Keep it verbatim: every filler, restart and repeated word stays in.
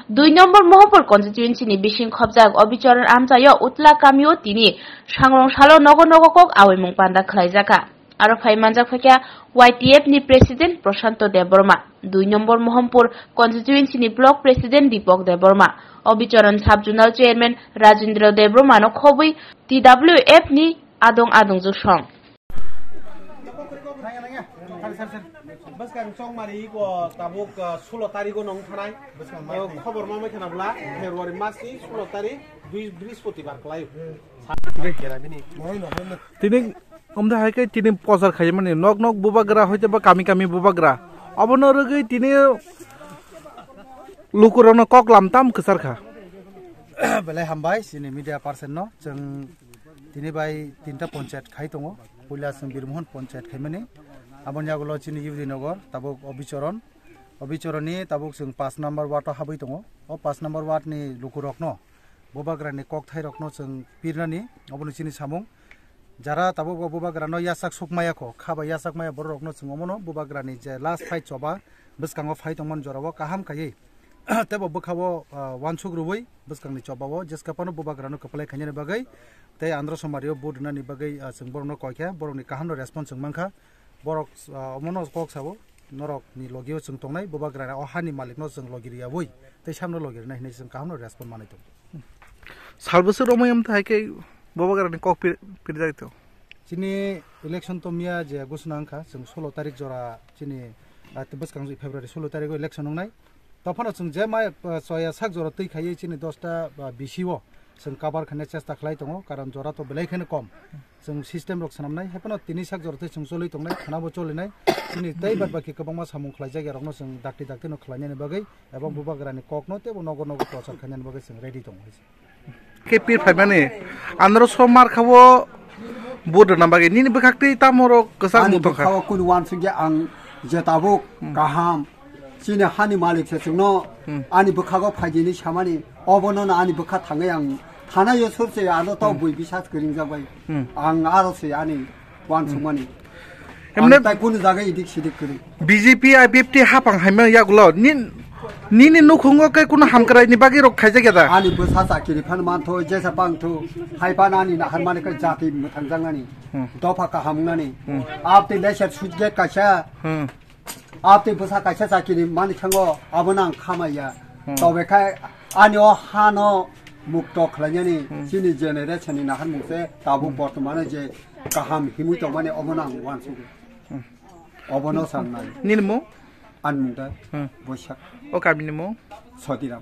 Dui number Mohampur constituency ni bising khobjak Obicharan amchaio Utla kamio tini sangrong salo nogo nogo kok aoimung panda khlaijakha. Aro phai manjak phaikha Y T F ni president Prashanto Debbarma, dui number Mohampur constituency ni block president Deepak Debbarma, Obicharan sub zonal chairman Rajendra Debbarma no khobwi T W F ni adong adong juksong. Bwskang chongmari ko tabuk, ah, sulo tarigo nong thanai. Khobor mamai khana bwla February mas ni sulo tarik, dui Brihaspatibar kwlai. Tini omda hai khe tini prochar khaimani nok nok bubagra hoite ba kami kami bubagra. Obono rwgwi tini lukurokno kok lam tam kwchar kha. Belai hambai chini media person no, chwng tini bai tinta ponchayat khai tongo. Puila chwng Birmohon ponchayat khaimani. Aboni yagulo chini U D Nagar, tabuk Obicharan. Obicharan ni tabuk chwng paanch number ward o habwi tongo. O paanch number ward ni lukurokno bubagrani kokthairokno chwng pirnani, obono chini samung. Jara tabuk bo bubagrano yachak sukmaya kho, kha bai yachak maya bororokno chwng omono bubagrani je last fight choba bwskango phai tongmani jorao kaham khaiwi teibo bwkhao, ah, uansuk rwui bwskangni chobao jeska phano bubagrano kwplai khainani bagwi tei Andhra Somario vote rwnani bagwi, ah, chwng borokno koi kha, borokni kahamno response chwng mankha. Borok, ah, omono kok sao, norokni logio chwng tongnai, bubagrani o hani malikno chwng logi rwyaui tei samno logi rwnai hinwi chwng kahamno response manwi tongo. Salbwswk romwi wng tong hai khe bubagrani kok pir-, pirjak tongo. Chini election to miya je gusuna wngkha, chwng sulo tarik jora chini, ah, bwskang February sulo tarigo election wngnai. Tophano chwng je mai, ah, choya sak jora twi khaiwi chini dosta, ah, bisi o chwng cover khaina chesta khlai tongo, karon jora to belai kheno kom. Chwng system rok swnamnai, hai phano tini sak jora tei chwng choli tongnai, khana bo cholinai. Chini tei bad baki kwbangma samung khlaijak ya rokno chwng dakti dakti no khlainani bagwi, ebong bubagrani kokno teibo nogo nogo prochar khainani bagwi chwng ready tongo. Khe pir phaimani, Andhra Somar kha o vote rwna bagwi nini bwkhak twi tamo rok kwchak ani mung tongkha. Bwkha o kunu uansukya ang je tabuk kaham, chini hani malik se chwngno ani bwkhago phaidi hinwi samani, obono no ani bwkha thangwi ang thana yo sur se ano to bui bisas kwrwng jak bai. Ang aro se ani uansukmani. Emne ang tai kunu jaga idik sidik kwrwi. B J P I P F T hapang haima yagulo nin-, nini nukhungo kai kunu hamkrai ni bagwi rok khaijak ya da? Ani bwsa chakiri phan mantho, jesa pangtho, hai phan ani naharmani kai jati mwthangjaknani. Dopha kaham wngnani. Abtwi leser sujget kaisa. Abtwi bwsa kaisa chakiri mani thango, abono ang khamaiya. Tobe khai ani o hano mukto khlainani chini generation ni naharmung se tabuk bortomano je kaham himwi tongmani obono ang uansukgo. Obono sangnai. Nini mung? Ani mung da Boisak. O kami ni mung? Sodiram.